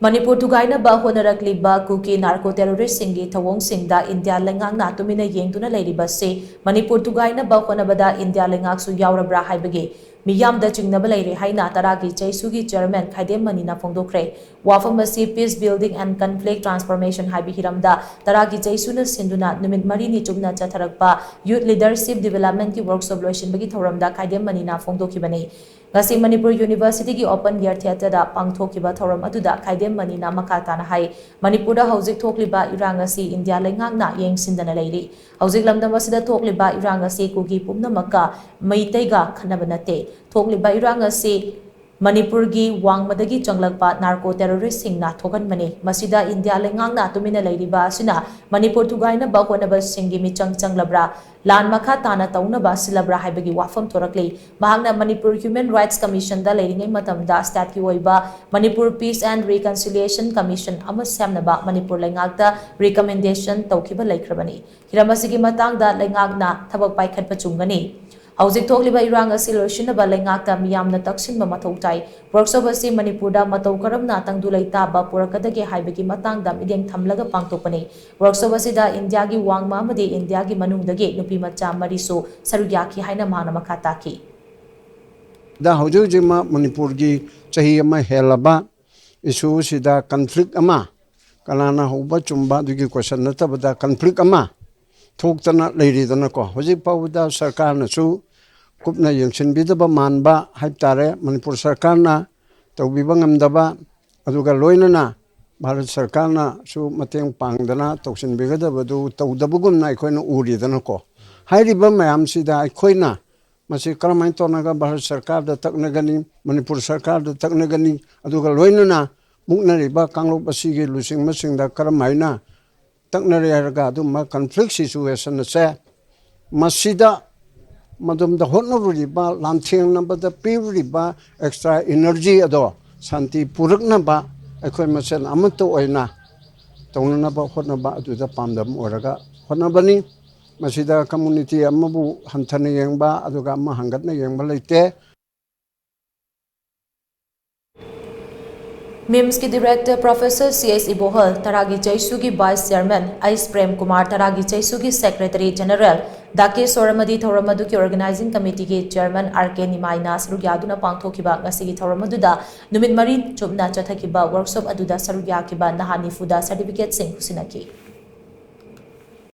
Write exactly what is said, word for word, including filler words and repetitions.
ꯃꯅꯤꯄꯨꯔ ꯊꯨꯒꯥꯏꯅꯕ ꯍꯣꯠꯅꯔꯛꯂꯤꯕ ꯀꯨꯀꯤ narco ꯇꯦꯔꯣꯔꯤꯁꯁꯤꯡꯒꯤ ꯊꯧꯑꯣꯡꯁꯤꯡꯗ India ꯂꯩꯉꯥꯛꯅ ꯇꯨꯃꯤꯟꯅ ꯌꯦꯡꯗꯨꯅ ꯂꯩꯔꯤꯕꯁꯤ ꯃꯅꯤꯄꯨꯔ ꯊꯨꯒꯥꯏꯅꯕ ꯍꯣꯠꯅꯕꯗ ꯏꯟꯗꯤꯌꯥ ꯂꯩꯉꯥꯛꯁꯨ ꯌꯥꯎꯔꯕ꯭ꯔꯥ ꯍꯥꯏꯕꯒꯤ ꯃꯤꯌꯥꯝꯗ ꯆꯤꯡꯅꯕ ꯂꯩꯔꯦ ꯍꯥꯏꯅ ꯇꯔꯥꯒꯤ ꯆꯩꯁꯨꯒꯤ ꯆꯦꯌꯔꯃꯦꯟ ꯈꯥꯏꯗꯦꯝ ꯃꯅꯤꯅ ꯐꯣꯡꯗꯣꯛꯈ꯭ꯔꯦ꯫ ꯋꯥꯐꯝ ꯑꯁꯤ Peace Building and Conflict Transformation ꯍꯥꯏꯕ ꯍꯤꯔꯝꯗ ꯇꯔꯥꯒꯤ ꯆꯩꯁꯨꯅ ꯁꯤꯟꯗꯨꯅ ꯅꯨꯃꯤꯠ ꯃꯔꯤꯅꯤ ꯆꯨꯞꯅ ꯆꯠꯊꯔꯛꯄ Youth Leadership Developmentꯀꯤ workshop ꯂꯣꯏꯁꯤꯟꯕꯒꯤ ꯊꯧꯔꯝꯗ ꯈꯥꯏꯗꯦꯝ ꯃꯅꯤꯅ ꯐꯣꯡꯗꯣꯛꯈꯤꯕꯅꯤ꯫ ꯉꯁꯤ ꯃꯅꯤꯄꯨꯔ Universityꯒꯤ open air theatreꯗ ꯄꯥꯡꯊꯣꯛꯈꯤꯕ ꯊꯧꯔꯝ ꯑꯗꯨꯗ ꯈꯥꯏꯗꯦꯝ ꯃꯅꯤꯅ ꯃꯈꯥ ꯇꯥꯅ ꯍꯥꯏ, ꯃꯅꯤꯄꯨꯔꯗ ꯍꯧꯖꯤꯛ ꯊꯣꯛꯂꯤꯕ ꯏꯔꯥꯡ ꯑꯁꯤ ꯏꯟꯗꯤꯌꯥ ꯂꯩꯉꯥꯛꯅ ꯌꯦꯡꯁꯤꯟꯗꯅ ꯂꯩꯔꯤ꯫ ꯍꯧꯖꯤꯛ ꯂꯝꯗꯝ ꯑꯁꯤꯗ ꯊꯣꯛꯂꯤꯕ ꯏꯔꯥꯡ ꯑꯁꯤ ꯀꯨꯀꯤ ꯄꯨꯝꯅꯃꯛꯀ, ꯃꯩꯇꯩꯒ ꯈꯠꯅꯕ ꯅꯠꯇꯦ꯫ ꯊꯣꯛꯂꯤꯕ ꯏꯔꯥꯡ ꯑꯁꯤ ꯃꯅꯤꯄꯨꯔꯒꯤ ꯋꯥꯡꯃꯗꯒꯤ ꯆꯪꯂꯛꯄ ꯅꯥꯔꯀꯣ ꯇꯦꯔꯣꯔꯤꯁꯁꯤꯡꯅ ꯊꯣꯛꯍꯟꯕꯅꯤ꯫ ꯃꯁꯤꯗ ꯏꯟꯗꯤꯌꯥ ꯂꯩꯉꯥꯛꯅ ꯇꯨꯃꯤꯟꯅ ꯂꯩꯔꯤꯕ ꯑꯁꯤꯅ ꯃꯅꯤꯄꯨꯔ ꯊꯨꯒꯥꯏꯅꯕ ꯍꯣꯠꯅꯕꯁꯤꯡꯒꯤ ꯃꯤꯆꯪ ꯆꯪꯂꯕ꯭ꯔꯥ, ꯂꯥꯟ ꯃꯈꯥ ꯇꯥꯅ ꯇꯧꯅꯕ ꯁꯤꯜꯂꯕ꯭ꯔꯥ ꯍꯥꯏꯕꯒꯤ ꯋꯥꯐꯝ ꯊꯣꯔꯛꯂꯤ꯫ ꯃꯍꯥꯛꯅ ꯃꯅꯤꯄꯨꯔ Human Rights Commissionꯗ ꯂꯩꯔꯤꯉꯩ ꯃꯇꯝꯗ stateꯀꯤ ꯑꯣꯏꯕ Manipur Peace and Reconciliation Commission ꯑꯃ ꯁꯦꯝꯅꯕ ꯃꯅꯤꯄꯨꯔ ꯂꯩꯉꯥꯛꯇ recommendation ꯇꯧꯈꯤꯕ ꯂꯩꯈ꯭ꯔꯕꯅꯤ꯫ ꯍꯤꯔꯝ ꯑꯁꯤꯒꯤ ꯃꯇꯥꯡꯗ ꯂꯩꯉꯥꯛꯅ ꯊꯕꯛ ꯄꯥꯏꯈꯠꯄ ꯆꯨꯝꯒꯅꯤ꯫ ꯍꯧꯖꯤꯛ ꯊꯣꯛꯂꯤꯕ ꯏꯔꯥꯡ ꯑꯁꯤ ꯂꯣꯏꯁꯤꯟꯅꯕ ꯂꯩꯉꯥꯛꯇ ꯃꯤꯌꯥꯝꯅ ꯇꯛꯁꯤꯟꯕ ꯃꯊꯧ ꯇꯥꯏ꯫ Workshop ꯑꯁꯤ ꯃꯅꯤꯄꯨꯔꯗ ꯃꯇꯧ ꯀꯔꯝꯅ ꯇꯪꯗꯨ ꯂꯩꯇꯥꯕ ꯄꯨꯔꯛꯀꯗꯒꯦ ꯍꯥꯏꯕꯒꯤ ꯃꯇꯥꯡꯗ ꯃꯤꯠꯌꯦꯡ ꯊꯝꯂꯒ ꯄꯥꯡꯊꯣꯛꯄꯅꯤ꯫ Workshop ꯑꯁꯤꯗ ꯏꯟꯗꯤꯌꯥꯒꯤ ꯋꯥꯡꯃ ꯑꯃꯗꯤ ꯏꯟꯗꯤꯌꯥꯒꯤ ꯃꯅꯨꯡꯗꯒꯤ ꯅꯨꯄꯤ ꯃꯆꯥ ꯃꯔꯤꯁꯨ ꯁꯔꯨꯛ ꯌꯥꯈꯤ ꯍꯥꯏꯅ ꯃꯍꯥꯛꯅ ꯃꯈꯥ ꯇꯥꯈꯤ꯫ ꯗ ꯍꯧꯖꯤꯛ ꯍꯧꯖꯤꯛꯃꯛ ꯃꯅꯤꯄꯨꯔꯒꯤ ꯆꯍꯤ ꯑꯃ ꯍꯦꯜꯂꯕ issue ꯁꯤꯗ conflict ꯑꯃ, ꯀꯅꯥꯅ ꯍꯧꯕ ꯆꯨꯝꯕ ꯑꯗꯨꯒꯤ question ꯅꯠꯇꯕꯗ conflict ꯑꯃ ꯊꯣꯛꯇꯅ ꯂꯩꯔꯤꯗꯅꯀꯣ꯫ ꯍꯧꯖꯤꯛ ꯐꯥꯎꯕꯗ ꯁꯔꯀꯥꯔꯅꯁꯨ ꯀꯨꯞꯅ ꯌꯦꯡꯁꯤꯟꯕꯤꯗꯕ ꯃꯥꯟꯕ ꯍꯥꯏꯕ ꯇꯥꯔꯦ꯫ ꯃꯅꯤꯄꯨꯔ ꯁꯔꯀꯥꯔꯅ ꯇꯧꯕꯤꯕ ꯉꯝꯗꯕ, ꯑꯗꯨꯒ ꯂꯣꯏꯅꯅ ꯚꯥꯔꯠ ꯁꯔꯀꯥꯔꯅꯁꯨ ꯃꯇꯦꯡ ꯄꯥꯡꯗꯅ ꯇꯧꯁꯤꯟꯕꯤꯒꯗꯕꯗꯨ ꯇꯧꯗꯕꯒꯨꯝꯅ ꯑꯩꯈꯣꯏꯅ ꯎꯔꯤꯗꯅꯀꯣ꯫ ꯍꯥꯏꯔꯤꯕ ꯃꯌꯥꯝꯁꯤꯗ ꯑꯩꯈꯣꯏꯅ ꯃꯁꯤ ꯀꯔꯝꯍꯥꯏꯅ ꯇꯧꯅꯒ ꯚꯥꯔꯠ ꯁꯔꯀꯥꯔꯗ ꯇꯛꯅꯒꯅꯤ, ꯃꯅꯤꯄꯨꯔ ꯁꯔꯀꯥꯔꯗ ꯇꯛꯅꯒꯅꯤ, ꯑꯗꯨꯒ ꯂꯣꯏꯅꯅ ꯃꯨꯛꯅꯔꯤꯕ ꯀꯥꯡꯂꯨꯞ ꯑꯁꯤꯒꯤ ꯂꯨꯆꯤꯡꯕꯁꯤꯡꯗ ꯀꯔꯝꯍꯥꯏꯅ ꯇꯛꯅꯔꯦ ꯍꯥꯏꯔꯒ ꯑꯗꯨꯝꯕ conflict situation ꯑꯁꯦ ꯃꯁꯤꯗ ꯃꯗꯣꯝꯗ ꯍꯣꯠꯅꯔꯨꯔꯤꯕ, ꯂꯥꯟꯊꯦꯡꯅꯕꯗ ꯄꯤꯔꯨꯔꯤꯕ extra energy ꯑꯗꯣ ꯁꯥꯟꯇꯤ ꯄꯨꯔꯛꯅꯕ ꯑꯩꯈꯣꯏ ꯃꯁꯦꯟ ꯑꯃꯠꯇ ꯑꯣꯏꯅ ꯇꯧꯅꯅꯕ ꯍꯣꯠꯅꯕ ꯑꯗꯨꯗ ꯄꯥꯟꯗꯝ ꯑꯣꯏꯔꯒ ꯍꯣꯠꯅꯕꯅꯤ꯫ ꯃꯁꯤꯗ community ꯑꯃꯕꯨ ꯍꯟꯊꯅ ꯌꯦꯡꯕ ꯑꯗꯨꯒ ꯑꯃ ꯍꯟꯒꯠꯅ ꯌꯦꯡꯕ ꯂꯩꯇꯦ꯫ ꯃꯤꯝꯁꯀꯤ ꯗꯤꯔꯦꯛꯇꯔ ꯄ꯭ꯔꯣꯐꯦꯁꯔ ꯁꯤ ꯑꯦꯁ ꯏꯕꯣꯍꯜ, ꯇꯔꯥꯒꯤ ꯆꯩꯁꯨꯒꯤ vice chairman H Prem Kumar, ꯇꯔꯥꯒꯤ ꯆꯩꯁꯨꯒꯤ ꯁꯦꯀ꯭ꯔꯦꯇꯔꯤ ꯖꯦꯅꯔꯦꯜ ꯗꯥꯀꯦꯁꯣꯔ ꯑꯃꯗꯤ ꯊꯧꯔꯝ ꯑꯗꯨꯒꯤ ꯑꯣꯔꯒꯅꯥꯏꯖꯤꯡ ꯀꯃꯤꯇꯤꯒꯤ ꯆꯤꯌꯔꯃꯦꯟ ꯑꯥꯔ ꯀꯦ ꯅꯤꯃꯥꯏꯅ ꯁꯔꯨꯛ ꯌꯥꯗꯨꯅ ꯄꯥꯡꯊꯣꯛꯈꯤꯕ ꯉꯁꯤꯒꯤ ꯊꯧꯔꯝ ꯑꯗꯨꯗ ꯅꯨꯃꯤꯠ ꯃꯔꯤ ꯆꯨꯞꯅ ꯆꯠꯊꯈꯤꯕ ꯋꯥꯔꯛꯁꯣꯞ ꯑꯗꯨꯗ ꯁꯔꯨꯛ ꯌꯥꯈꯤꯕ ꯅꯍꯥ ꯅꯤꯐꯨꯗ ꯁꯥꯔꯇꯤꯐꯤꯀꯦꯠꯁꯤꯡ ꯈꯨꯠꯁꯤꯟꯅꯈꯤ꯫